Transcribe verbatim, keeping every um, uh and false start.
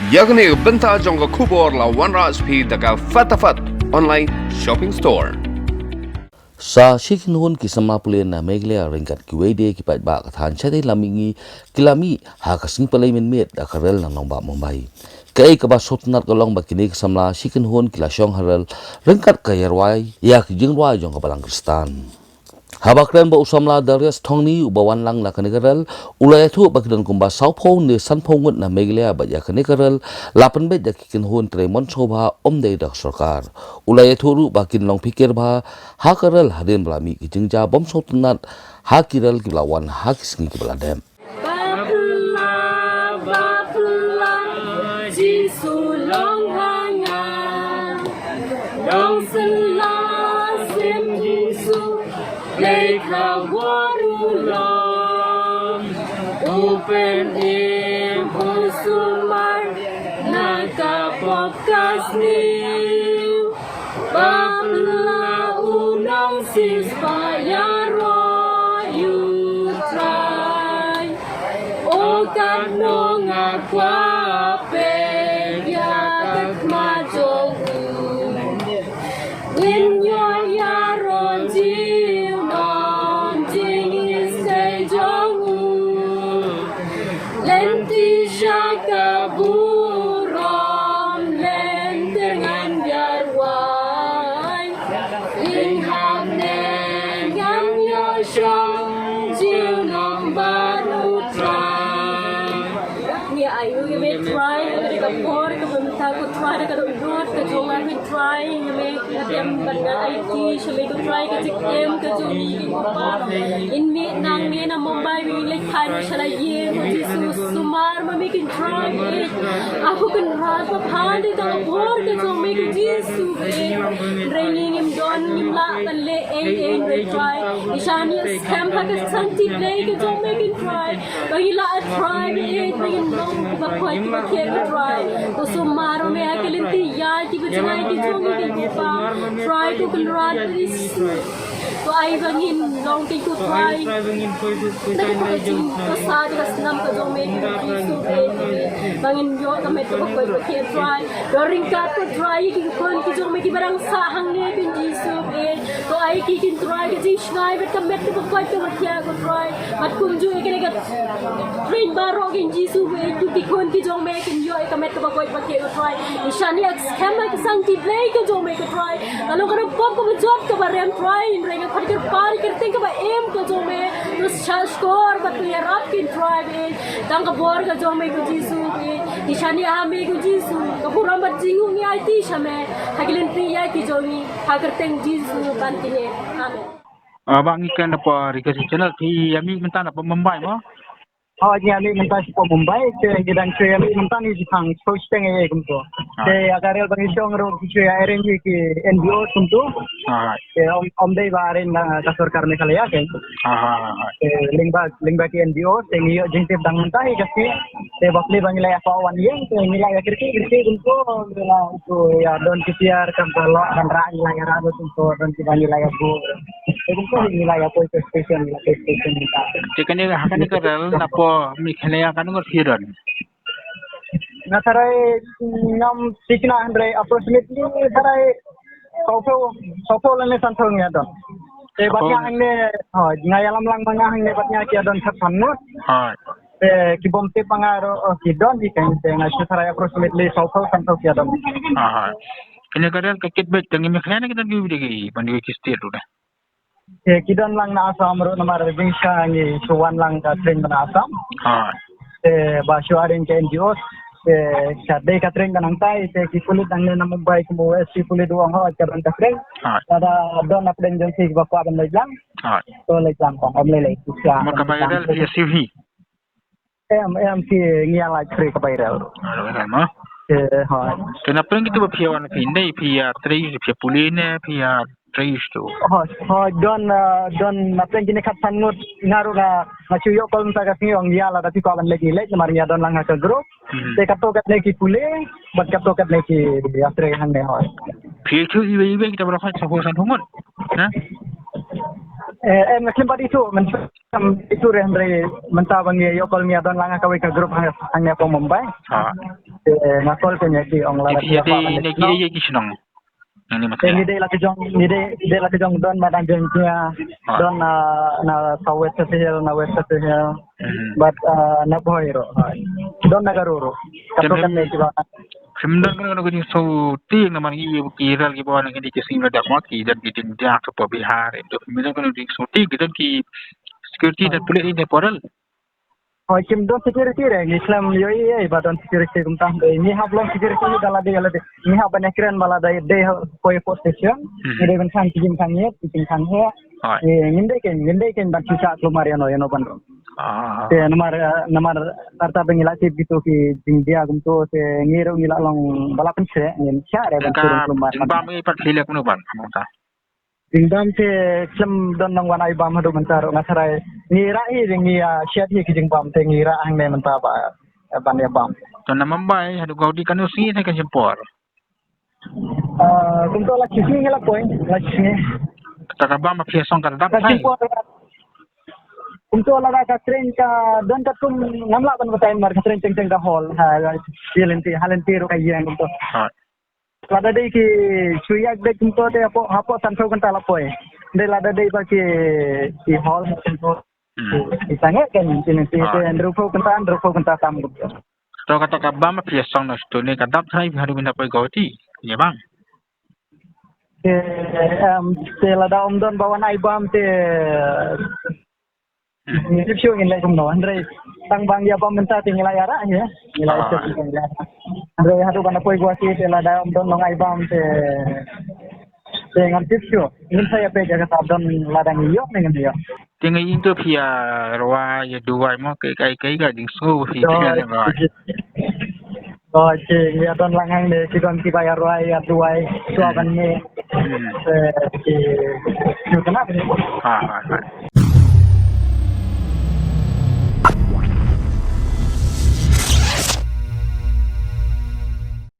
Ïa kane ka bynta jong ka khubor la wanrah sha phi da ka Fatafat Online Shopping Store. Sa shi kynhun ki samla pule na Meghalaya ryngkat kiwei de ki paidbah ka thaiñ shatei lam mihngi ki la mih ha ka sngi Palei mynmiet da ka rel na nongbah Mumbai. Kaei kaba sngewtynnat ka long ba kine ki samla shi kynhun ki la shong ha rel ryngkat ka ïarwai ïa ki jingrwai jong ka Balang Khristan. Haba kren bad u samla Darius Thongni uba wan lang na kane ka rel, u la ïathuh ba ki don kumba sawphew ne sanphew ngut na Meghalaya bad ïa kane ka rel la pynbeit da ki kynhun trei mon sngewbha ym dei da ka sorkar. U la ïathuh ruh ba kin long phikir bha ha ka rel hadien ba la mih ki jingjia bym sngewtynnat ha ki rel kiba la wan ha ki sngi kiba la dep. Bapla, bapla, Jisu long ha nga. Long sla sim Jisu, lei ka waru long. U pynim u sumar na ka pop ka sniew. Bapla u nongsiewspah ïaroh ïa u Trai. O katno nga kwah peit ïa ka khmat jong u. Ngin ïoh ïaroh jingmong jingïeit jong u. Lynti sha ka burom lynter ngan ïarwai. Ïing hapdeng ngan ïoh shong junom bad u Trai. Ngi ai nguh ïa me Trai, ïa ka por kaba mynta ko Trai da ka dohnud ka jong nga ko Trai, ïa me ka dem ban ngan aiti sha me ko Trai ka jingim ka jong ngi. Ngin mih nangne na Mumbai ba ngin leit phai sha la ïing, ko Jisu sumar ma me ko Trai. Aku Kynrad ba phan dei tang ka bor ka jong me ko Jisu. Hynrei ngi ngim don ngim lah ban leh ei ei hynrei Trai. Ngi shaniah skhem ha ka sangti Blei ka jong me ko Trai. Ba ngi lah Trai ba ei ba ngin long kiba koit kiba khiah ko Trai. Ko sumar ma me ha ka lynti ïa kiba jngai ki jong ngi ko Kpa. Trai ko Kynrad Jisu. To ai ba ngin long ki ko Trai. Na ka jingpyrsad ka snam ka jong me ko Jisu. Ba ngin ïoh ka met kaba koit kaba khiah Trai. Ïa ryngkat ko Trai ïa ki khun ki jong me kiba dang sah hangne ko Jisu. To ai ki kin Trai ka jingshngaiñ bad ka met kaba koit kaba khiah ko Trai. Bad kumjuh ïa kane ka Ring baroh kin Jisu, eh, tu ki khun ki jong me kin ïoh ïa ka met kaba koit ba khiah ko Trai. Ngi shaniah skhem ha ka sangti Blei ka jong me ko Trai. Ka long ka dei pop kaba jot kaba rem Trai, hynrei nga khot kyrpad ïa ka kyrteng kaba im ka jong me. To shah shkor bad to ïarap kin Trai, eh. Tang ka bor ka jong me ko Jisu, eh. Ngi shaniah ha me ko Jisu. Ka burom bad jingnguh ngi aiti sha me. Ha ki lynti ïa ki jong ngi. Ha ka kyrteng Jisu ban kine. Amen. Ah, ba ngi kren na por ri ka channel phi ïa mih mynta na Mumbai mo? Oh, ngi ïa mih mynta sha Mumbai, te ngi dang shu ïa mih mynta ngi shi thang shu shteng ïa kumto. Ah. Te ïa ka rel ba ngi shong ruh ngi shu ïa arrange ïa ki N G O kumto. Ah. Te ym, ym dei ba arrange na ka sorkar Meghalaya te. Ah, ah, ah, ah. Te lyngba, lyngba ki N G O, te ngi ïoh jingtip dang mynta hi ka sngi. Te bapli ba ngi la ïa kwah wan ïing, te ngi la ïa kyrkieh, kyrkieh kumto, ngi la kumto ïa don ki tiar, kam ka lok, kan rah, ngi la ïa rah kumto, don kiba ngi la ïa buh. Te kumto ngi la ïa poi police station, ngi la police station mynta. Te kane ha kane ka rel na po Meghalaya katno ngut phi don? Nga tharai ngam tikna hynrei approximately tharai sawphew, sawphew lane sanphew ngi ïa don. Te bad nga hangne, hooid, nga ïalam lang ma nga hangne bad nga ki ïa don khatsan ngut. Hooid. Te ki bym tip ma nga ruh, oh, ki don hi kein te nga shu tharai approximately sawphew sanphew ki ïa don. Aha. Kane ka rel ka kit beit tang ngi Meghalaya ne ki don kiwei de ki ban ki state ruh de. Te ki don lang na Assam ruh namar jingshisha ngi shu wan lang ka train na Assam. Ha. Te ba shu arrange ka N G O. Te sha dei ka train ka nangtai te ki pulit nangne na Mumbai ki mo S P pulit u ong hooid ka don ka train. Ha. Lada don na pdeng jong ki ba kwah ban leit lang. Ha. To leit lang kong ym lei lei. Namar ka bai rel phi ïa siew hi. Em, em, ki ngi ïa lait free ka bai rel. Ah, ka bai rel, mo? Eh, hooid. Te na pdeng kitu ba phi ïa wan phi dei phi ïa trei phi ïa pule ne phi ïa trei tu. Hooid, hooid, don, ah, don na pdeng kine khatsan ngut nga ruh nga, nga shu ïoh call mynta ka sngi ong ïa lada phi kwah ban leit ngi leit namar ngi ïa don lang ha ka group. Hmm. Te katto katne ki pule, bad katto katne ki ïa trei hangne hooid. Phi ïa shu iwei iwei kita ba la khot sa phew san phew ngut. Ha? Eh, em, nga klim bad itu, men Em, itu re hynrei mynta ba ngi ïoh call ngi ïa don lang ha kawei ka group hang, hangne hapoh Mumbai. Ha. Nga call pynïaid ki ong la da ki ïa ki shnong. Ngi dei la ka jong, ngi dei la ka jong don madan jong ki, don na South West Khasi Hills, na West Khasi Hills. But na Bhoi ruh, don na Garo ruh. Ka to kan ne ki ba. Phim don kano kano ka jingsngewthuh namar ngi ki rel ki ba wan ngi ki sing la dak ma ki don ki jingdiah ka pa Bihar. Em to phim don kano jingsngewthuh ki don ki security da pulit ne poral. Hoi, kim don security re, ngi khlem ïohi ei ba don security kumta. Ngi hap long security da lade ïa lade. Ngi hap ban ïakren ba lada dei ha poi port station. Ngi dei ban khang ki jingkhang ïeit, ki jingkhang heh. Ngim dei kein, ngim dei kein ban shisha kulmar ïano ïano ban rung. Te namar namar arta ba ngi la tip kito ki jingdia kumto te ngi ruh ngi la long ba la pynshreh, ngim shisha re ban shu rung kulmar. Jingbam ngi pat phi leh kumno ban kumta. Jingbam te khlem don nongwan ai bam haduh mynta ruh nga tharai. Ngi rah hi ngi ïa shet hi ki jingbam te ngi rah hangne mynta ba ban ïa bam. To na Mumbai haduh Guwahati kano sngi te kan shim por. Kumto la shisngi ngi la poi, la shisngi. Kata ka bam ba phi song ka dap ka shim por. Kumto la da ka train ka don katkum ngam lah ban batai namar ka train teng teng ka hol ha lynti ha lynti ruh ka ïeng kumto. Lada dei ki shu ïaid beit kumto te hapoh hapoh san phew kynta la poi. Dei lada dei ba ki ki hol kumto. Ki sangeh kan ki ne ki te hynriew phew kynta hynriew phew kynta tam kumto. To kata ka bam ma phi song na stu ne ka dap trai haduh mynta poi Guwahati. Ïa bang. Te em te lada ym don ba wan ai bam te Ngi tip shuh ngin leh kumno hynrei tang ba ngi ïa bam mynta te ngi la ïa rah ïa ngi la ïa rah. Hynrei haduh ban da poi Guwahati te lada ym don nong ai bam te te ngam tip shuh ngin sa ïa peit ïa kata don lada ngi ïoh ne ngim ïoh. Te ngi ïoh to phi ïa rwai ïa duwai mo kai kai kai ka jingsngew phi phi ïa rwai. Oi, ki ïa don lang hangne ki don kiba ïa rwai ïa duwai shuwa ban ne. Te ki ïa kena.